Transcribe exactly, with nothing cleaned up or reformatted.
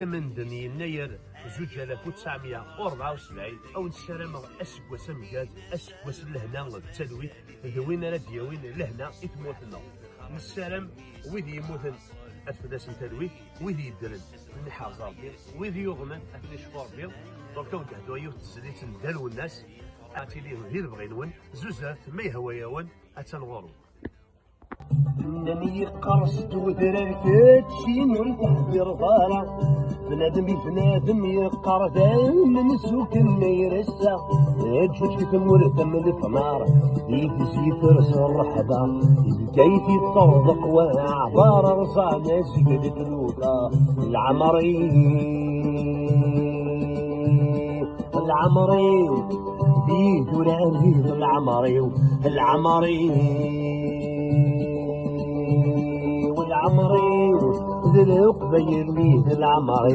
Amenden yennayer zuǧ alaf u tesɛemya u rebɛa u sebɛin, a wen-ssarameɣ aseggas ameggaẓ, aseggas n lehna d talwit, d win ara d-yawin lehna i tmurt-nneɣ. Nessaram wid yemmuten ad fell-asen talwit, wid yeddren ad ten-iḥrez Rebbi, wid yuḍnen ad ten-icfu Rebbi. Donc, ad wen-d-hduɣ yiwet n tezlit n Dda Lwennas, ad tili di lebɣi-nwen, zuzret ma yehwa-yawen, attan ɣur-wen. Nnan yeqqers-d wedrar keččin ur teḥdireḍ ara. Bnadem i bnadem yeqqar d amen zuken ma iressa. Ǧǧuǧ di tmurt am lefnar, di tezlit ers rreḥba. Bgayet iṭṭerḍeq waɛbar rẓan azgen d tlufa. Leɛmer-iw, leɛmer-iw, di durar di leɛmer-iw, leɛmer-iw, leɛmer-iw, d leqbayel-nni d leɛmer-iw.